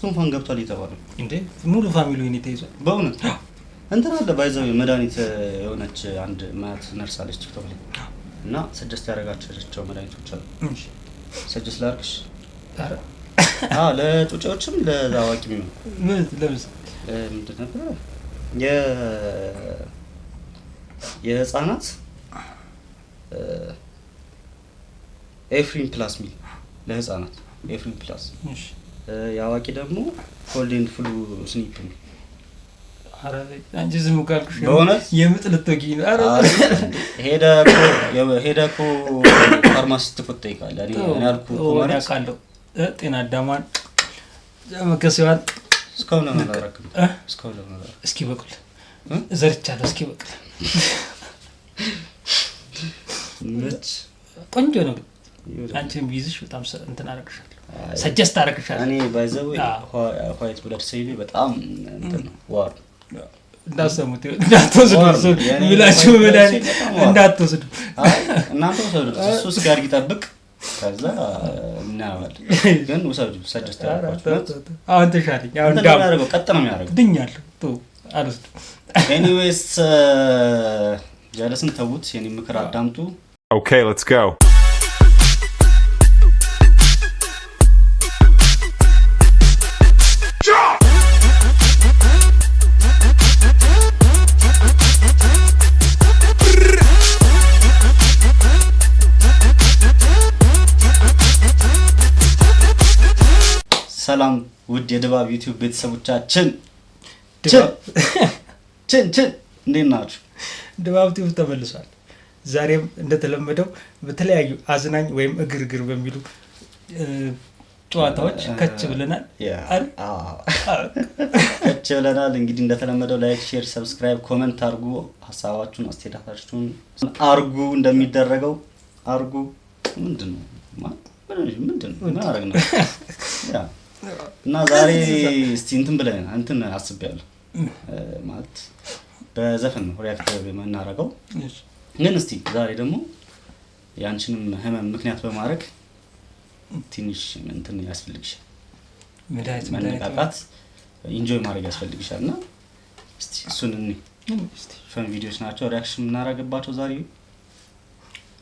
ጉንፋን ገብቷል እየተባለ ነው። እንዴ፣ ሙሉ family ወይኔ ተይዟል። በእውነት እንትን አለ by the way፣ መድኃኒት የሆነች አንድ ማያት ነርስ አለች ቲክቶክ ላይ እና suggest ያደረጋቸው መድኃኒቶች አሉ። Suggest ላድርግሽ? ኧረ። አዎ፣ ለጩጬዎችም ለአዋቂም ይሆን። ምን ለምሳሌ? ምንድን ነበረ፣ የህፃናት ኤፍሪን ፕላስ ሚል፣ ለህፃናት ኤፍሪን ፕላስ፣ የአዋቂ ደግሞ cold and flu ስኒፕ ሚል። ኧረ አንቺ ዝም ካልኩሽ በእውነት? የምጥ ልትወጊኝ ነው። ኧረ። ሄደህ እኮ ሄደህ እኮ pharmacist እኮ ትጠይቃለህ። እኔ ያልኩህ እኮ እኔ ማለት አውቃለሁ። ጤና አዳሟን መከሲዋን። እስካሁን ለምን አላደረክም? እ? እስካሁን ለምን አላደረክም? እስኪ በቅል እ? ዘርቻለሁ፣ እስኪ በቅል። ምች። ቆንጆ ነው ግን ይሁን። አንቺን ቢይዝሽ በጣም እንትን አደርግሻለሁ፣ አይ፣ suggest አደርግሻለሁ። እኔ by the way white blood cell ኤ በጣም እንትን ነው፣ ዋር እንዳሰሙት እንዳትወስዱ። ዋር እሱን ነው። የኔ የሚላችሁ white blood መድኃኒት ሴል በጣም ዋር። እንዳትወስዱ። አይ፣ እናንተ ውሰዱት። እሱ እስኪያድግ ይጠብቅ፣ ከዛ እናየዋለን። ግን ውሰዱ፣ suggest ያደርጓችሁ። አሁን ተሻለኝ። አሁን እንትን ነው ዳም የሚያደርገው፣ ቀጥ ነው የሚያደርገው። ድኛለሁ። ተው፣ አልወስድም። Anyways ጀለስን ተዉት፣ የኔ ምክር አዳምጡ። Okay, let's go. ሰላም ውድ የድባብ ዩቲዩብ ቤተሰቦቻችን፣ ችን ችን ችን፣ እንዴት ናችሁ? ድባብ ቲዩብ ተመልሷል። ዛሬም እንደተለመደው በተለያዩ አዝናኝ ወይም እግርግር በሚሉ ጨዋታዎች ከች ብለናል። አይደል? አዎ፣ ከች ብለናል። እንግዲህ እንደተለመደው like፣ share፣ subscribe፣ comment አርጉ። ሀሳባችሁን አስተያየታችሁን አርጉ፣ እንደሚደረገው አርጉ። ምንድን ነው ምንድን ነው? ምን አረግ ነው? Yeah፣ እና ዛሬ እስቲ እንትን ብለን እንትን አስቤያለሁ፣ ማለት በዘፈን ነው react የምናደርገው። ግን እስቲ ዛሬ ደግሞ የአንቺንም ህመም ምክንያት በማድረግ ትንሽ እንትን ያስፈልግሻል፣ መድኃኒት መድኃኒት መነቃቃት፣ enjoy ማድረግ ያስፈልግሻል። እና እስቲ እሱን እኔ እስቲ fun ቪዲዮዎች ናቸው reaction የምናደርግባቸው ዛሬ።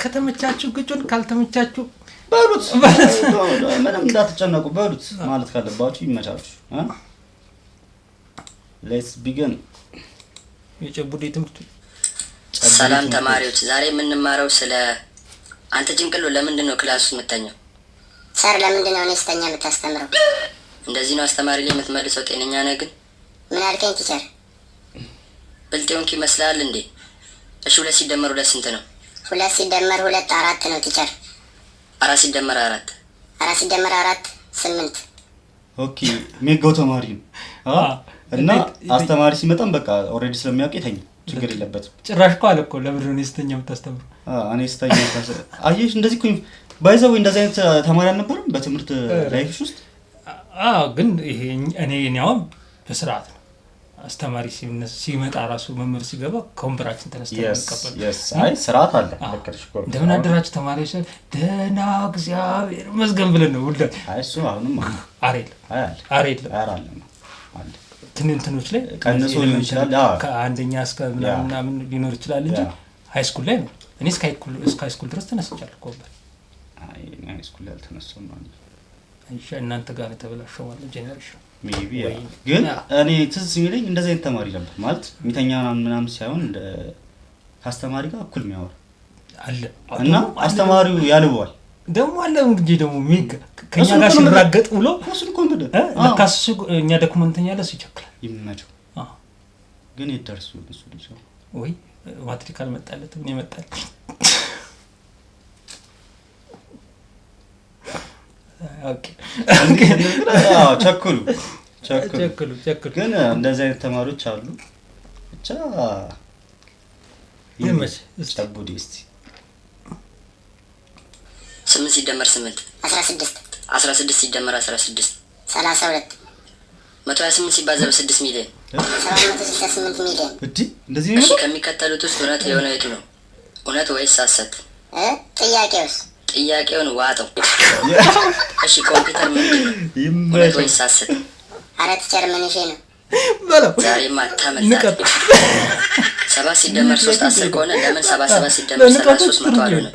ከተመቻችሁ ግጩን፣ ካልተመቻችሁ በሉት፣ ምንም እንዳትጨነቁ በሉት። ማለት ካለባችሁ ይመቻችሁ። Let's begin. የጨቡዴ ትምህርት ቤት። ሰላም ተማሪዎች፣ ዛሬ የምንማረው ስለ አንተ ጭንቅሎ፣ ለምንድን ነው class ውስጥ የምተኛው? Sir፣ ለምንድን ነው እኔ ስተኛ የምታስተምረው? እንደዚህ ነው አስተማሪ ላይ የምትመልሰው? ጤነኛ ነህ ግን? ምን አልከኝ teacher? ብልጥ የሆንክ ይመስልሃል እንዴ? እሺ፣ ሁለት ሲደመር ሁለት ስንት ነው? ሁለት ሲደመር ሁለት አራት ነው teacher። አራት ሲደመር አራት? አራት ሲደመር አራት ስምንት። Okay፣ ሜጋው ተማሪ ነው እና አስተማሪ ሲመጣም በቃ already ስለሚያውቅ የተኛ ችግር የለበትም። ጭራሽ እኮ አለ እኮ፣ ለምንድን ነው እኔ ስተኛ የምታስተምረው? እኔ ስተኛ አየሽ፣ እንደዚህ እኮ by the way እንደዚህ አይነት ተማሪ አልነበረም በትምህርት life ሽ ውስጥ? አዎ፣ ግን ይሄ እኔ አሁን በስርዓት ነው፣ አስተማሪ ሲመጣ ራሱ መምህር ሲገባ ከወንበራችን ተነስተን ነው የምንቀበለው። Yes፣ አይ ስርዓት አለ። አዎ። ልክ ነሽ እኮ። እንደምን አደራችሁ ተማሪዎች፣ ደህና እግዚአብሔር ይመስገን ብለን ነው ሁላ። አይ፣ እሱ አሁንም አለ። አረ የለም። አይ አለ። አረ የለም። ኧረ አለ ነው፣ አለ። ትንንትኖች ላይ ቀንሶ ሊሆን ይችላል። አዎ። ከአንደኛ እስከ ምናምን ምናምን ሊኖር ይችላል እንጂ high school ላይ ነው። እኔ እስከ high school ድረስ ተነስቻለሁ ከወንበር። አይ፣ እኔ high school ላይ አልተነሳሁም ማለት ነው። አይሻ እናንተ ጋር ነው የተበላሸው ማለት generation። Maybe። ወይ ግን እኔ ትዝ የሚለኝ እንደዚህ አይነት ተማሪ ነበር፣ ማለት የሚተኛ ምናምን ምናምን ሳይሆን እንደ ከአስተማሪ ጋር እኩል የሚያወራ አለ። እና አስተማሪው ያልበዋል። ደግሞ አለ እንጂ ደግሞ ከኛ እሱን ጋር እኮ ነው ሲራገጥ ውሎ እሱን እኮ ነው የምልህ። ለካ እሱ እኛ ደክሞን እንተኛለን፣ እሱ ይቸክላል። ይመቸው። ግን የት ደርሶ ይሆን እሱ ልጅ አሁን? ወይ ማትሪክ አልመጣለትም፣ እኔ መጣልኝ። Okay. እንዲህ ስንል አዎ፣ ቸኩሉ ቸኩሉ። ቸክሉ ቸክሉ። ግን እንደዚህ አይነት ተማሪዎች አሉ። ብቻ ይመች እስቲ። ጨቡዴ እስቲ። ስምንት ሲደመር ስምንት? 16። 16 ሲደመር 16? 32። 128 ሲባዛ በ6 ሚሊዮን? 768 ሚሊዮን። እዲ እንደዚህ ነው እሺ የሚለው? ከሚከተሉት ውስጥ እውነት የሆነ የቱ ነው? እውነት ወይስ ሐሰት? እ ጥያቄውስ? ጥያቄውን ዋጠው። እሺ፣ ኮምፒውተር ምንድን ነው? እውነት ይመቸው። ወይስ ሐሰት? አረ teacher ምንሼ ነው? በለው። ዛሬማ አታመልጣት። ንቀት። 7 ሲደመር 3 10 ከሆነ ለምን 77 ሲደመር ለንቀቱ 33 100 ትርጉም አልሆነም?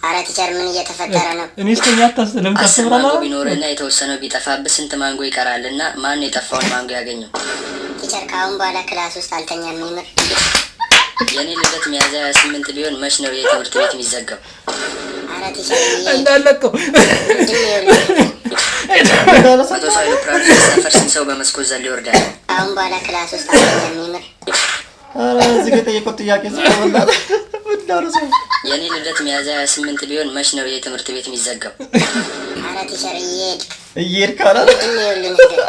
አረ teacher ምን እየተፈጠረ ነው? እኔ ስተኛ ለምን 10 ማንጎ ታስተምራለህ? ቢኖርህና የተወሰነው ቢጠፋብህ ስንት ማንጎ ይቀራል? እና ማን ነው የጠፋውን ማንጎ ያገኘው? Teacher ከአሁን በኋላ class ውስጥ አልተኛም የምር። የእኔ ልደት ሚያዝያ 28 ቢሆን መች ነው የትምህርት ቤት የሚዘጋው? አረ teacher እየሄድክ እንዳለቀው። ምንድን ነው የሁሉ? 100 ሰው አይሮፕላን ሲሳፈር ስንት ሰው በመስኮት ዘሎ ይወርዳል? ከአሁን በኋላ class ውስጥ አልተኛም የምር። ኧረ እዚህ ጋር የጠየቁት ጥያቄ ምንድነው ሰው? የእኔ ልደት ሚያዝያ 28 ቢሆን መች ነው የትምህርት ቤት የሚዘጋው? አረ teacher እየሄድክ እየሄድክ አላለ። ምንድን ነው የሁሉ ነገር?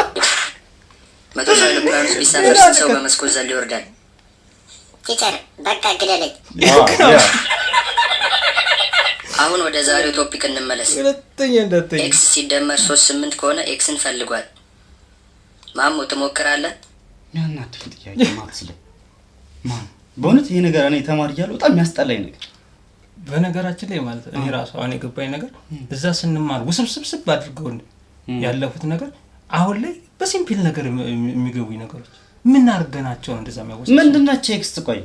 100 ሰው አይሮፕላን ውስጥ ቢሳፈር ስንት ሰው በመስኮት ዘሎ ይወርዳል? Teacher በቃ ግደለኝ። አሁን ወደ ዛሬው topic እንመለስ። ሁለተኛ እንዳተኛ። X ሲደመር 3 8 ከሆነ X ን ፈልጓል። ማሞ ትሞክራለህ? የሚያናድድ ጥያቄ maths ላይ ማን በእውነት ይሄ ነገር እኔ ተማሪ እያለሁ በጣም የሚያስጠላኝ ነገር። በነገራችን ላይ ማለት እኔ ራሱ አሁን የገባኝ ነገር እዛ ስንማር ውስብስብስብ አድርገውን ያለፉት ነገር አሁን ላይ በ simple ነገር የሚገቡኝ ነገሮች ምን አድርገናቸው ነው እንደዛ የሚያወስ? ምንድን ናቸው X? ቆይ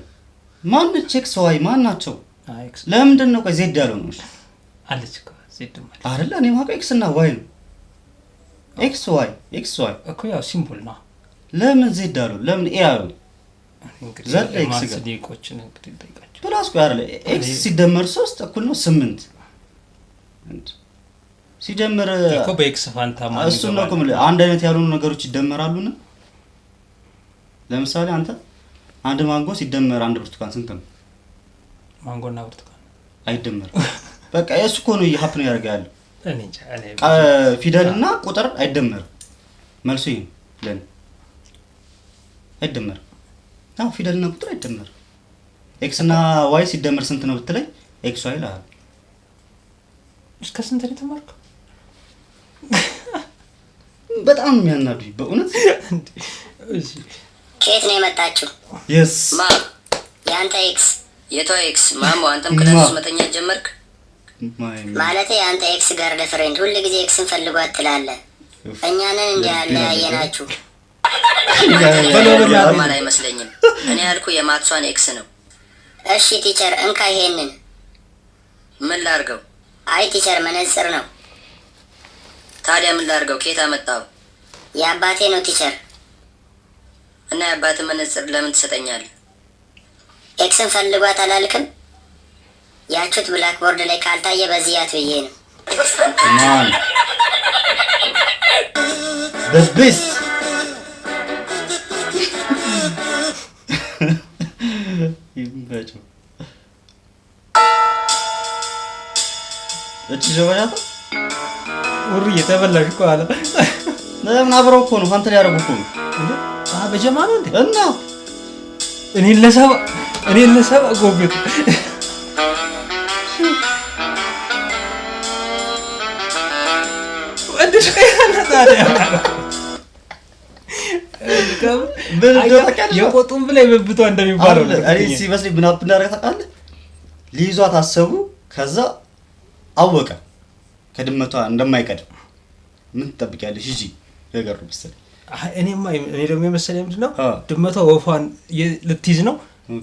ማነች X Y ማን ናቸው? X ለምንድን ነው ቆይ Z ያለው ነው? አለች እኮ Z ማለት። አይደለ? እኔ የማውቀው X እና Y ነው። X Y X Y። እኮ ያው symbol ነው። ለምን Z አሉ? ለምን A አሉ? እንግዲህ ዘለ X የ maths ጋር። ሊቆችን እንግዲህ ጠይቃቸው። Plus ቆይ አይደለ X ሲደመር 3 እኩል ነው 8 ሲደምር እኮ በ X ፋንታ ማን እሱን ነው እኮ ይገባል? የምልህ። አንድ አይነት ያልሆኑ ነገሮች ይደመራሉና ለምሳሌ አንተ አንድ ማንጎ ሲደመር አንድ ብርቱካን ስንት ነው? ማንጎና ብርቱካን አይደመርም። በቃ የእሱ እኮ ነው happen ያደርጋ ያለው። እኔ እንጃ እኔ ፊደልና ቁጥር አይደመርም። መልሱ ይሄ ነው ለኔ። አይደመርም። አዎ ፊደልና ቁጥር አይደመርም። X እና Y ሲደመር ስንት ነው ብትለኝ X Y እልሃለሁ። እስከ ስንት ነው የተማርከው? በጣም ነው የሚያናዱኝ በእውነት። እሺ። ከየት ነው የመጣችሁ? Yes. ማ? የአንተ ex። የቷ ex? ማሞ አንተም class ውስጥ መተኛት ጀመርክ? ማለቴ የአንተ ex girlfriend ሁል ጊዜ ex ን ፈልጓት ትላለህ። እኛንን እንዲህ ያለ ያየናችሁ። Normal አይመስለኝም። እኔ ያልኩ የ maths ሷን ex ነው። እሺ teacher እንካ ይሄንን። ምን ላርገው? አይ teacher መነጽር ነው። ታዲያ ምን ላርገው? ከየት አመጣው? የአባቴ ነው teacher። እና የአባት መነጽር ለምን ትሰጠኛለህ? Ex ን ፈልጓት አላልክም? ያቹት blackboard ላይ ካልታየ በዚህ ያት ብዬ ነው። Man, the best. ይመቸው። እቺ ሸበሻታ። ውር እየተበላሽ እኮ አለ። ለምን አብረው እኮ ነው hunt ሊያደርጉ እኮ ነው። እንዴ በጀማ ነው እንዴ? እና እኔን ለሰባ ጎብት። እንዴ ታዲያ ምን እንደሆነ ታውቂያለሽ? የቆጡን ብላ የብብቷ እንደሚባለው ነው። አይደለ? እኔ ሲመስለኝ ምን up እንዳደረገ ታውቃለህ? ሊይዟት አሰቡ። ከዛ አወቀ ከድመቷ እንደማይቀድም። ምን ትጠብቂያለሽ? ሂጂ ነገር ነው መሰለኝ። አይ፣ እኔ ደግሞ የመሰለኝ ምንድን ነው ድመቷ ወፏን ልትይዝ ነው፣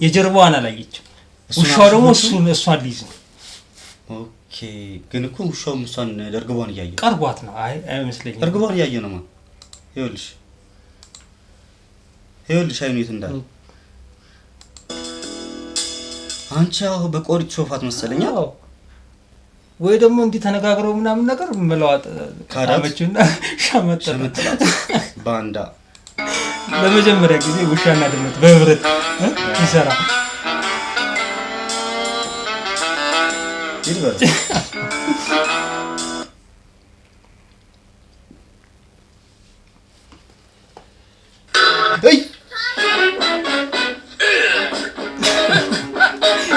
የጀርባዋን አላየችም። እሱን ውሻው ደግሞ አስቦ እሷን ሊይዝ ነው። Okay፣ ግን እኮ ውሻውም እሷን እርግቧን እያየ ቀርቧት ነው። አይ አይመስለኝም። እርግቧን እያየ ነው ማለት ይኸውልሽ፣ ይኸውልሽ አይኑ የት እንዳለ። አንቺ አሁን በቆሪጥ ሾፋት መሰለኛ። አዎ። ወይ ደግሞ እንዲህ ተነጋግረው ምናምን ነገር መለዋጥ ካዳት? አመችና ሻመጠላት። ሸመጥላት ባንዳ። ለመጀመሪያ ጊዜ ውሻና ድመት በህብረት ሲሰራ። ሂድ በለው። እይ!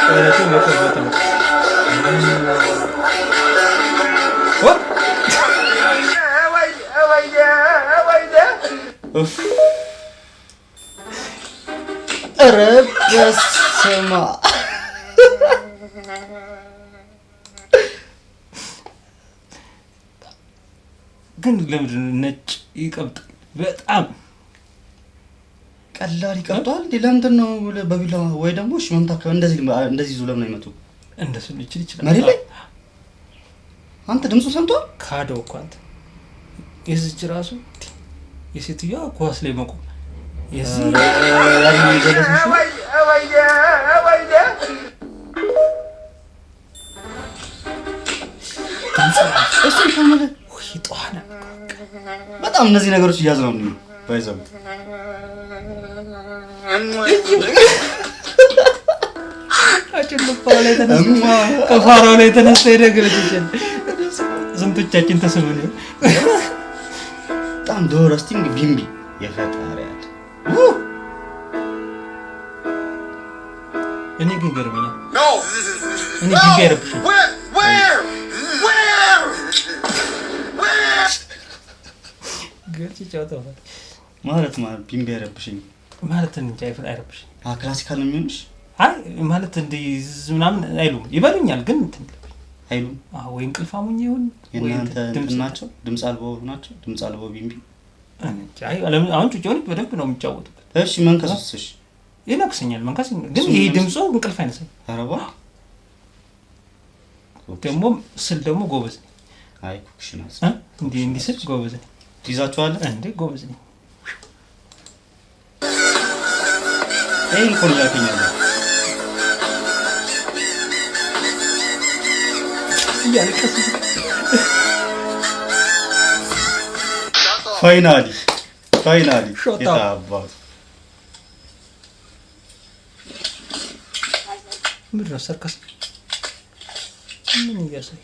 እውነቱ መቀበጥ ነው። ወ- ኡፍ! ኧረ በስመ አብ! ግን ለምንድን ነው ነጭ ይቀብጣል? በጣም ቀላል ይቀርቷል እንዴ? ለምንድን ነው በቢላ ወይ ደግሞ እሺ መምታት እንደዚህ እንደዚህ ይዞ ለምን አይመጡ? እንደሱ ሊችል ይችላል። መሬት ላይ አንተ ድምፁ ሰምቷል? ካደው እኮ አንተ የዚች ራሱ የሴትዮዋ ኳስ ላይ መቆም የዚህ በጣም እነዚህ ነገሮች እያዝናኑ ነው። ባይዘው ከፋራው ላይ ተነስቶ የደገለች ስንቶቻችን ተስበን በጣም ዶረስቲንግ ቢምቢ የፈጣሪ ያለ እኔ ግን ገርመኛል። እኔ ቢምቢ አይረብሽም። ማለት ማለት ቢምቢ አይረብሽኝ ማለት እንጃ አይረብሽኝ። Classical ነው የሚሆንሽ? አይ ማለት እንዲህ ምናምን አይሉም፣ ይበሉኛል ግን እንትን አይሉም። ወይ እንቅልፍ አሞኝ ይሁን ወይ የእናንተ እንትን ናቸው፣ ድምፅ አልባው ናቸው። ድምፅ አልባው ቢምቢ አሁን ጩጬውን በደንብ ነው የሚጫወቱበት። እሺ መንከሱስ? እሺ ይነክሰኛል መንከስ፣ ግን ይሄ ድምፁ እንቅልፍ አይነሳኝ። ኧረ እባክህ ደግሞ ስል ደግሞ ጎበዝ ነኝ። አይ ኩክሽና እንዲህ እንዲህ ስል ጎበዝ ነኝ። ትይዛችኋለህ እንዴ? ጎበዝ ነኝ። ይሄን እኮ ነው ያልከኝ ያለው እያለቀስኩ Finally finally የታባቱ ምንድን ነው ሰርከስ ምን እያሳይ?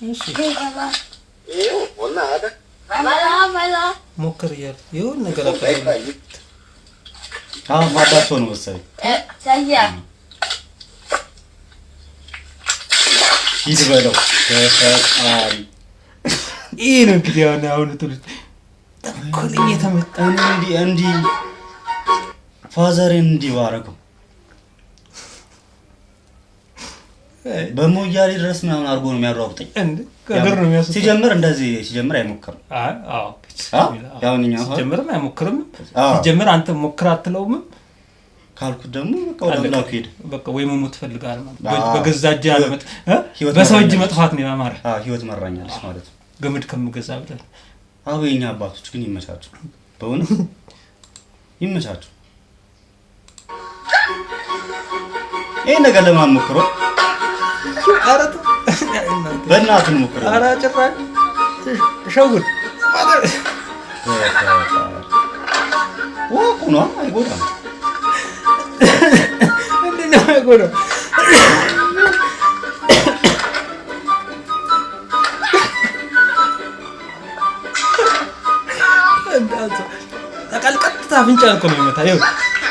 እሺ ሞክር እያለ የሆነ ነገር አሁን ማዳቸው ነው መሰለኝ። ሂድ በለው በፈጣሪ። ይሄ ነው እንግዲህ አሁን አሁን ትውልድ ተንኮለኛ የተመጣ እንዲህ እንዲህ ፋዘሬን እንዲህ ባረገው በሞያሌ ድረስ ምናምን አድርጎ ነው የሚያሯሩጠኝ። ሲጀምር እንደዚህ ሲጀምር አይሞክርም። አዎ ሲጀምርም አይሞክርም። ሲጀምር አንተ ሞክር አትለውም ካልኩት ደግሞ በቃ ወደ አምላኩ ሄደ። በቃ ወይ መሞት ፈልጋል ማለት በገዛ እጅ አለመጥ በሰው እጅ መጥፋት ነው ያማረ። አዎ ህይወት መራኛለች ማለት ነው። ገመድ ከምገዛ ብለህ። አዎ የኛ አባቶች ግን ይመቻችሁ፣ በእውነት ይመቻችሁ። ይሄን ነገር ለምን አንሞክረው? ኧረ በእናትህ እንሞክረው። ኧረ ጭራሽ ሸውድ ወቁ ነው አይጎዳም። እንዴት ነው አይጎዳም? ቀጥታ አፍንጫን እኮ ነው የሚመታ። ይኸው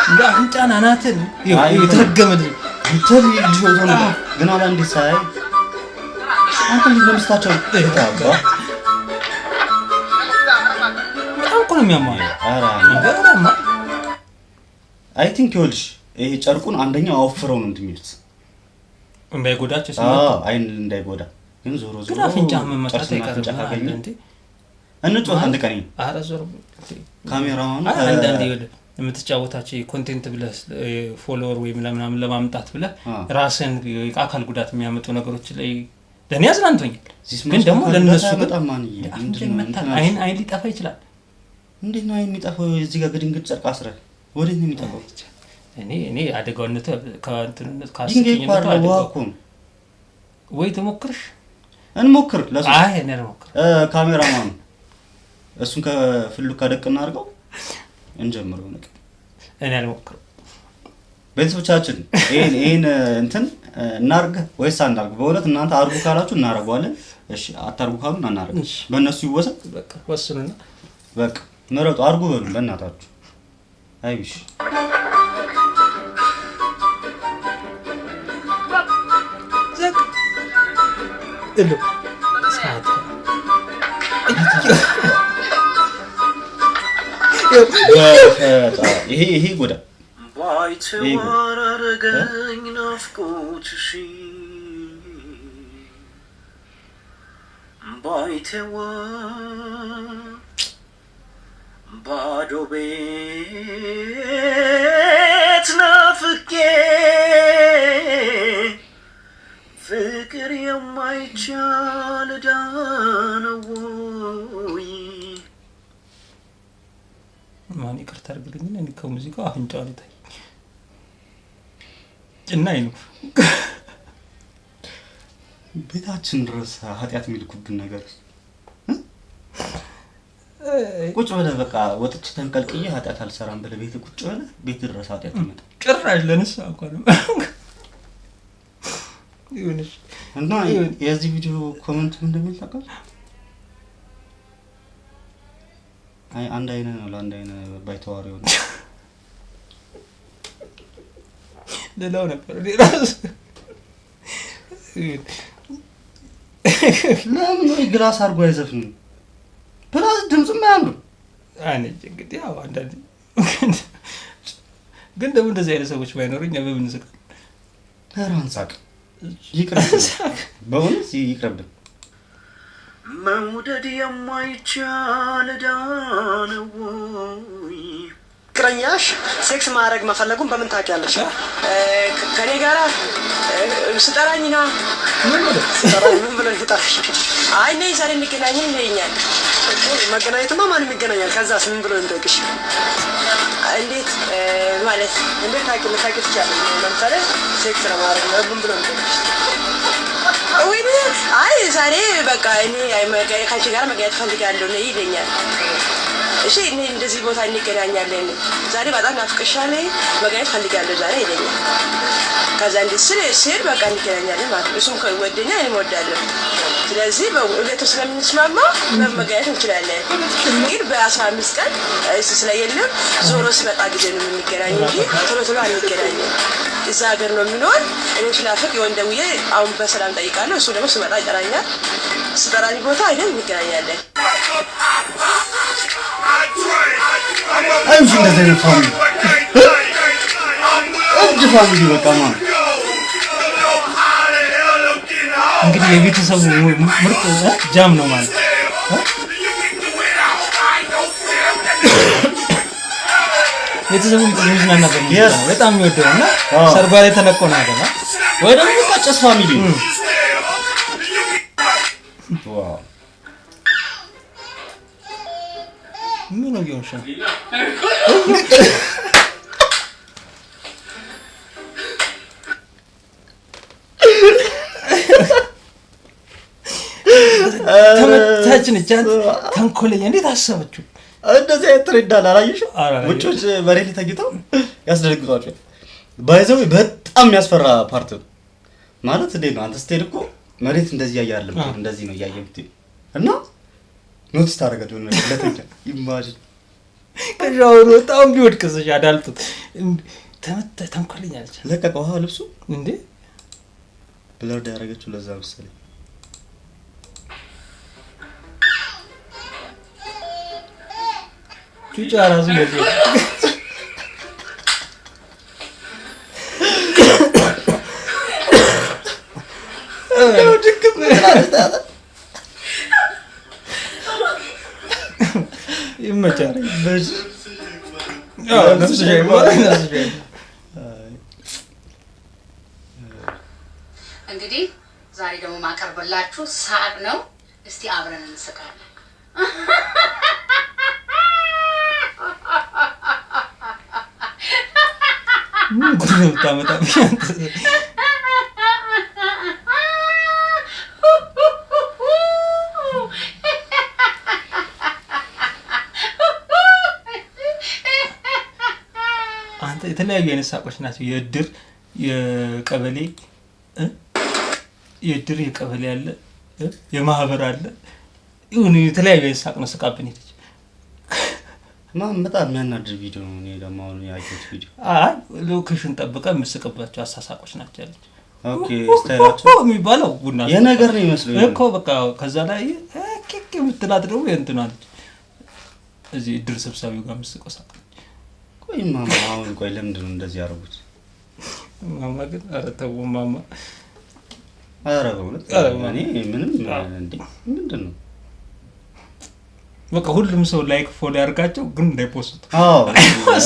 እንደ አፍንጫን አናትን የተረገመ ልጅ አንተ ልጅ ሆኖ ግን አላ እንዴት ሳይ አንተ ልጅ ለሚስታቸው ታባ በጣም እኮ ነው የሚያማው። ኧረ I think ይኸውልሽ ይሄ ጨርቁን አንደኛው አወፍረው ነው እንትን የሚሉት እንዳይጎዳቸው ሲመታ፣ አይን እንዳይጎዳ። ግን ዞሮ ዞሮ ግን አፍንጫ መመታት አይቀርም። እንዴ እንጫወት አንድ ቀን። ኧረ ዞር ካሜራማኑ አንዳንዴ የምትጫወታቸው content ብለህ follower ወይ ምናምን ለማምጣት ብለህ ራስን አካል ጉዳት የሚያመጡ ነገሮች ላይ ለእኔ አዝናንቶኛል። ግን ደግሞ ለእነሱ በጣም ማንዬ አፍንጫ ይመታል፣ አይን አይን ሊጠፋ ይችላል። እንዴት ነው አይን የሚጠፋው? እዚህ ጋር ግድንግድ ጨርቅ አስረህ ወዴት ነው የሚጠፋው? እኔ እኔ አደጋውነቱ ከእንትንነት ካስቀኝነቱ አደጋው ወይ ትሞክርሽ እንሞክር። ለሱ አይ እኔ አልሞክርም። ካሜራማኑ እሱን ከፍሉ ካደቅና አድርገው እንጀምረው። ነገር እኔ አልሞክርም። ቤተሰቦቻችን ይሄን ይሄን እንትን እናርግ ወይስ አናርግ? በእውነት እናንተ አርጉ ካላችሁ እናረጋለን። እሺ አታርጉ ካሉ አናርግ። በእነሱ ይወሰን። በቃ ወስኑና በቃ ምረጡ። አርጉ በሉ በእናታችሁ። አይሽ ዘቅ እሎ ሰዓት ይሄ ይሄ ጎዳ ባይተዋር አረገኝ ናፍቆትሽ ባይተዋር ባዶ ቤት ናፍቄ ፍቅር የማይቻል ዕዳ ነው ወይ? ማን ይቅርታ አድርግልኝ፣ እኔ ከሙዚቃው አፍንጫውን ይታይ ጭናይ ነው። ቤታችን ድረስ ኃጢአት የሚልኩብን ነገር ቁጭ ብለህ በቃ ወጥቼ ተንቀልቅዬ ኃጢአት አልሰራም ብለህ ቤት ቁጭ ብለህ ቤት ድረስ ኃጢአት ይመጣል። ጭራሽ ለንስሐ እንኳን ይሁንሽ። እና የዚህ ቪዲዮ comment ምን እንደሚል ታውቃለህ? አይ አንድ አይነ ነው ለአንድ አይነ ባይተዋር የሆነ ሌላው ነበር እኔ እራሱ ለምን ወይ glass አድርጎ አይዘፍንም? Plus ድምፅም አያምርም። እኔ እንግዲህ ያው አንዳንዴ ግን ደግሞ እንደዚህ አይነት ሰዎች ባይኖሩ እኛ በምን እንስቃለን? ኧረ አንሳቅ፣ ይቅርብን፣ በእውነት ይቅርብን። መውደድ የማይቻል ዕዳ ነው ወይ? ፍቅረኛሽ ሴክስ ማድረግ መፈለጉን በምን ታውቂያለሽ? ከኔ ጋራ ስጠራኝ ና ምን ብለህ ስጠራኝ ምን ብለሽ ስጠራሽ? አይ ነይ ዛሬ እንገናኝ ይለኛል። መገናኘትማ ማንም ይገናኛል። ከዛስ ምን ብሎ የሚጠይቅሽ? እንዴት ማለት እንዴት ታውቂ ልታውቂ ትችያለሽ? ለምሳሌ ሴክስ ለማድረግ ምን ብሎ የሚጠይቅሽ? ወይ አይ ዛሬ በቃ እኔ ከአንቺ ጋር መገናኘት እፈልጋለሁ ነይ ይለኛል። እሺ እኔ እንደዚህ ቦታ እንገናኛለን፣ ዛሬ በጣም ናፍቀሻል፣ መገናኘት እፈልጋለሁ ዛሬ ይለኛል። ከዛ እንዲህ ስል ስል በቃ እንገናኛለን ማለት ነው። እሱም ወደኛ እኔም እወዳለሁ። ስለዚህ በሁለቱ ስለምንስማማ መገናኘት እንችላለን። ግን በ15 ቀን እሱ ስለየለም ዞሮ ሲመጣ ጊዜ ነው የምንገናኝ እንጂ ቶሎ ቶሎ አንገናኝም። እዛ ሀገር ነው የሚኖር። እኔም ስናፍቅ የሆነ ደውዬ አሁን በሰላም ጠይቃለሁ። እሱ ደግሞ ስመጣ ይጠራኛል። ስጠራኝ ቦታ አይደል እንገናኛለን። አይምሽ እንደዚህ አይነት family እብድ family በቃ ማለት እንግዲህ የቤተሰቡ ምርጥ jam ነው ማለት ቤተሰቡ የሚዝናናበት ሙዚቃ ነው። በጣም የሚወደው እና ሰርጓ ላይ ተለቆ ነው ያገባ ወይ ደግሞ በቃ ጭስ family ነው። Wow ምን ነው እየሆንሽ ነው? ተመታች ነች። አንተ ተንኮለኛ እንዴት አሰበችው? እንደዚህ አይነት trend አለ አላየሽም? ውጮች መሬት ላይ ተኝተው ያስደነግጧቸዋል። By the way በጣም የሚያስፈራ part ነው። ማለት እንዴት ነው አንተ ስትሄድ እኮ መሬት እንደዚህ እያየ አይደለም፣ እንደዚህ ነው እያየ የምትሄድ እና notice ታደርጋለህ የሆነ ነገር ለተኛ imagine ከሻወሩ በጣም ቢወድቅስ አዳልጦት ተመታ። ተንኮለኛ ነች። ለቀቀው ውሃ ልብሱ እንዴ blurred ያደረገችው ለዛ መሰለኝ። ጩጫ ራሱ እንደዚህ ይመቻል። እንግዲህ ዛሬ ደግሞ ማቀርብላችሁ ሳቅ ነው። እስቲ አብረን እንስቃለን። ምን ጉድ ነው የምታመጣብኝ አንተ? አንተ የተለያዩ አይነት ሳቆች ናቸው። የእድር የቀበሌ የእድር የቀበሌ አለ፣ የማህበር አለ። ይሁን የተለያዩ አይነት ሳቅ ነው ስቃብን ሄደች። ማን በጣም የሚያናድድ ቪዲዮ ነው። እኔ ደግሞ አሁን ያየሁት ቪዲዮ አይ location ጠብቀህ የምስቅባቸው አሳሳቆች ናቸው ያለች። Okay style ኣቸው የሚባለው ቡና የነገር ነው የሚመስለው እኮ በቃ። ከዛ ላይ ኬክ የምትላት ደግሞ የእንትኗ አለች። እዚህ እድር ሰብሳቢው ጋር የምስቀው ሳቅ። ቆይ ማማ አሁን ቆይ ለምንድን ነው እንደዚህ ያደረጉት? ማማ ግን ኧረ ተው ማማ። ኧረ በእውነት እኔ ምንም እንዴ ምንድን ነው? በቃ ሁሉም ሰው like follow ያርጋቸው፣ ግን እንዳይ post ቱ። አዎ፣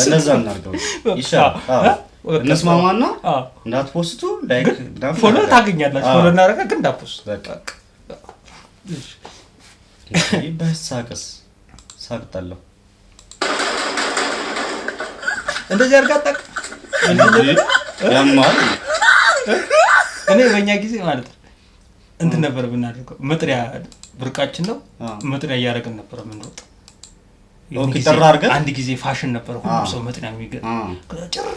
እንደዛ እናድርገው ይሻላል። አዎ፣ እንስማማና እንዳት post ቱ like follow ታገኛላችሁ። Follow እናደርጋ ግን እንዳት post ቱ። በቃ በሳቅስ ሳቅጣለሁ። እንደዚህ አድርጋ አታውቅም? ያማል። እኔ በእኛ ጊዜ ማለት ነው እንትን ነበር ብናደርገው፣ መጥሪያ ብርቃችን ነው። መጥሪያ እያደረግን ነበር የምንሮጠው። ጥር አድርገን። አንድ ጊዜ ፋሽን ነበር፣ ሁሉም ሰው መጥሪያ የሚገ ጭር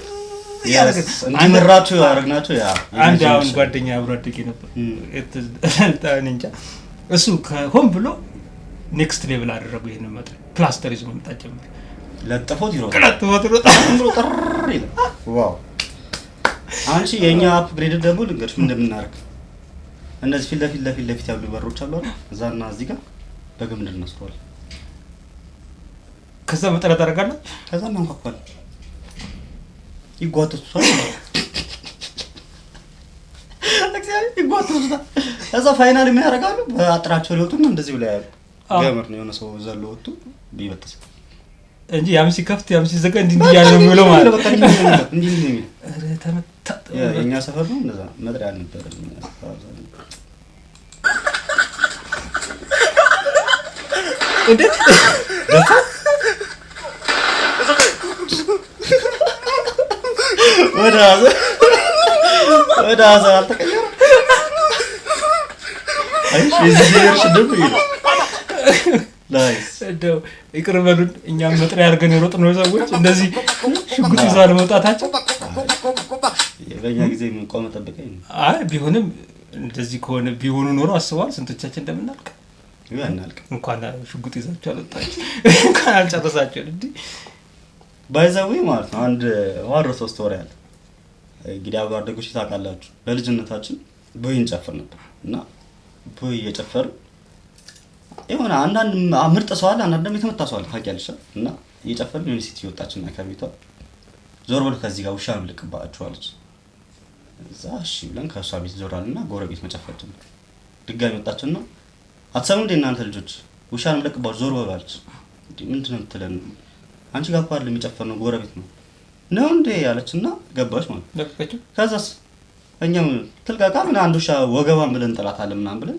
እያደረግን እንዲመራችሁ ያደረግናቸው ያ አንድ አሁን ጓደኛ አብሮ አደጌ ነበር፣ እንጃ እሱ ከሆን ብሎ next level አደረጉ። ይሄንን መጥሪያ ፕላስተር ይዞ መምጣት ጀመረ። ለጥፎት ይሮጣል። ለጥፎት ይሮጣል። ጥር ይላል። Wow፣ አንቺ የኛ upgrade ደግሞ ልንገርሽ ምን እንደምናደርግ። እነዚህ ፊት ለፊት ለፊት ለፊት ያሉ በሮች አሉ አይደል? እዛና እዚህ ጋር በገመድ እናስረዋለን። ከዛ መጥሪያ ታደርጋለህ። ከዛ እናንኳኳለን። ይጓተቱታል። እግዚአብሔር ይጓተቱታል። ከዛ final ምን ያደርጋሉ? በአጥራቸው ሊወጡና እንደዚህ ብለው ያሉ ገመድ ነው፣ የሆነ ሰው ዘሎ ወጡ ቢበጥስ እንጂ ያም ሲከፍት ያም ሲዘጋ እንዲህ እንዲህ እያለ ነው የሚውለው ማለት በቃ እንዲህ እንዲህ ነው የሚለው፣ እንዲህ እንዲህ ነው የሚለው። ኧረ ተመታ። የእኛ ሰፈር ነው እንደዛ መጥሪያ አልነበረም። እንዴት ደፋ ወደ ሀዘን ወደ ሀዘን አልተቀየረም። አይሽ የዚህ generation ደግሞ ይሄ ነው። Nice። እንደው ይቅር በሉን፣ እኛም መጥሪያ አድርገን የሮጥነው ሰዎች እንደዚህ ሽጉጥ ይዘው አለመውጣታቸው። በእኛ ጊዜ ምን ቆመ ጠብቀኝ ነው። አይ ቢሆንም እንደዚህ ከሆነ ቢሆኑ ኖሮ አስበዋል ስንቶቻችን እንደምናልቅ። ይሄ አናልቅም። እንኳን ሽጉጥ ይዛችሁ አልወጣችሁ፣ እንኳን አልጨረሳችሁ እንዴ። By the way ማለት ነው አንድ ዋሮ ሶስት ወር ያለ እንግዲህ አብሮ አደጎች ታውቃላችሁ፣ በልጅነታችን ቦይ እንጨፍር ነበር እና ቦይ እየጨፈርን የሆነ አንዳንድ ምርጥ ሰው አለ፣ አንዳንድ ደግሞ የተመታ ሰው አለ፣ ታውቂያለሽ። እና እየጨፈርን የሆነ ሴትዮ ወጣችና ከቤቷ ዞር በሉ ከዚህ ጋር ውሻ ነው የምልቅባችሁ አለች። እዛ እሺ ብለን ከእሷ ቤት ዞር አልና ጎረቤት መጨፈር ጀመርን። ድጋሚ ወጣችና አትሰሙ እንዴ እናንተ ልጆች ውሻ ነው የምለቅባችሁ ዞር በሉ አለች። እንዴ ምንድን ነው የምትለን? አንቺ ጋር እኮ አይደለም የጨፈርነው ጎረቤት ነው ነው እንዴ አለችና ገባች ማለት ነው። ለቀቀችው። ከዛስ እኛም ትልቀቃ ምን አንድ ውሻ ወገባን ብለን እንጥላታለን ምናምን ብለን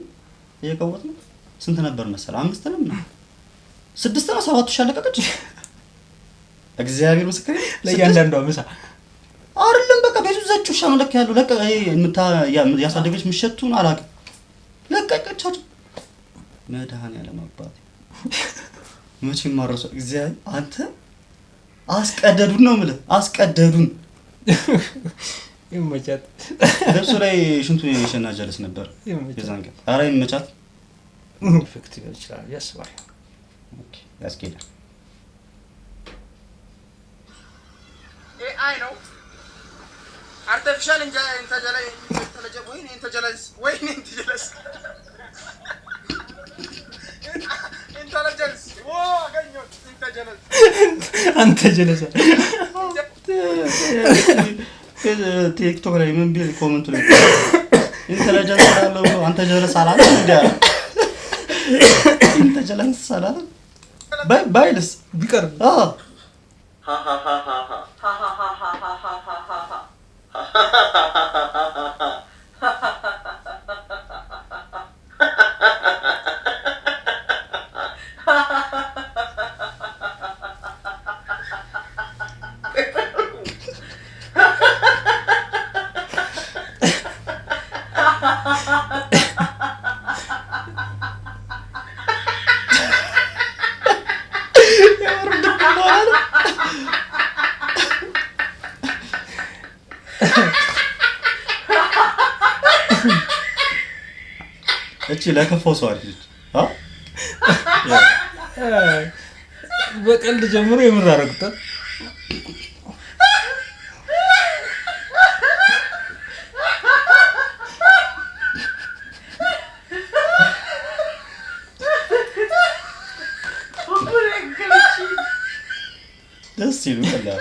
እየቀወጥን ነው። ስንት ነበር መሰለህ? አምስት ነው ምናምን ስድስት ነው ሰባት ውሻ ለቀቀች። እግዚአብሔር ምስክሬ ነው። ለእያንዳንዷ ምሳ አይደለም በቃ ቤቱ ዘጭ ውሻ ነው ለካ ያለው። ለቀ ይሄ ያሳደገች ምሸቱን አላውቅም። ለቀቀቻቸው። መድኃኒዓለም አባቴ መቼም ማረሰው እግዚአብሔር አንተ አስቀደዱን ነው የምልህ፣ አስቀደዱን። ይመቻት። ልብሱ ላይ ሽንቱን የሸና ጀለስ ነበር ይመቻት። የዛን ቀን። ኧረ ይመቻት። Effect ሊሆን ይችላል ያስባል። Okay፣ ያስኬዳል። AI ነው፣ artificial intelligence ወይኔ intelligence ወይኔ intelligence intelligence ኦ አገኘሁት intelligence። አንተ ጀለሳ። ቲክቶክ ላይ ምን ቢል comment ኡ ላይ intelligence አለው ብሎ አንተ ጀለስ አላለም እንዴ አለ። Intelligence አላለም ባይልስ ቢቀርብ አዎ። እቺ ለከፋው ሰው አሪፍ ነች። አዎ በቀልድ ጀምሮ የምር አደረጉታል። ደስ ይሉ ቀላል።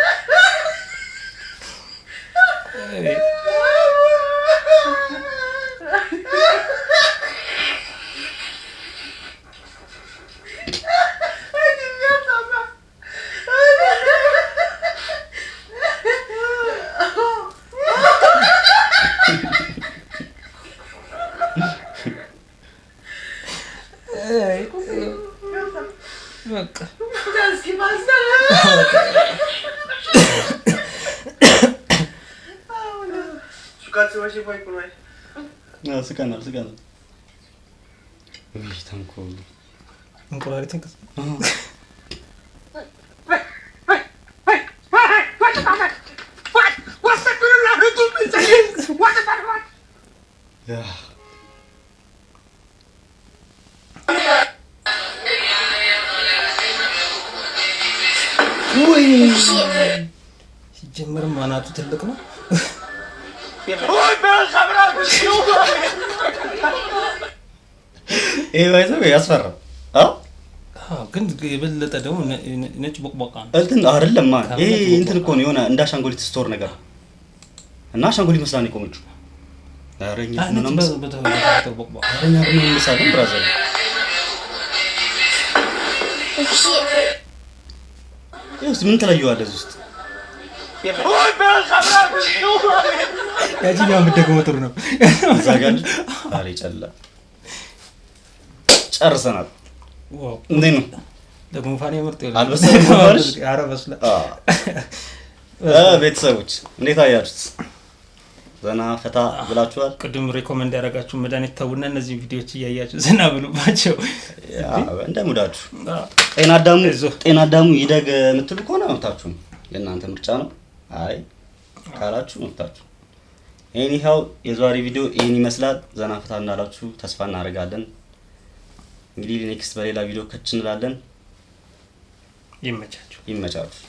ስቀናል ስቀናል። ውይ ተንኮል። እንቁላሊትን ሲጀመርም አናቱ ትልቅ ነው። ይሄ ባይዘው ያስፈራል። አዎ፣ ግን የበለጠ ደግሞ ነጭ ቦቅቧቃ ነው። እንትን አይደለም፣ ይሄ እንትን እኮ ነው፣ የሆነ እንደ አሻንጉሊት store ነገር እና አሻንጉሊት መስላ ነው የቆመችው። ኧረ እኛ ምንም እንመሳለን brother። ይኸውስ ምን ትለየዋለህ እዚህ ውስጥ? ያቺኛው የምትደግመው ጥሩ ነው። እዛ ጋር ዛሬ ጨላ ጨርሰናል። እንዴት ነው? ለጉንፋን ምርጥ አልበሰለም ጉንፋንሽ? ኧረ በስሏል። ቤተሰቦች እንዴት አያችሁት? ዘና ፈታ ብላችኋል? ቅድም recommend ያደረጋችሁ መድኃኒት ተውና እነዚህን ቪዲዮዎች እያያችሁ ዘና ብሉባቸው። እንደ mood ኣችሁ። ጤና አዳሙ ይደግ የምትሉ ከሆነ መብታችሁ ነው፣ የእናንተ ምርጫ ነው። አይ ካላችሁ መብታችሁ። Anyhow የዛሬ ቪዲዮ ይሄን ይመስላል። ዘና ፈታ እንዳላችሁ ተስፋ እናደርጋለን። እንግዲህ next በሌላ ቪዲዮ ከች እንላለን። ይመቻችሁ፣ ይመቻችሁ።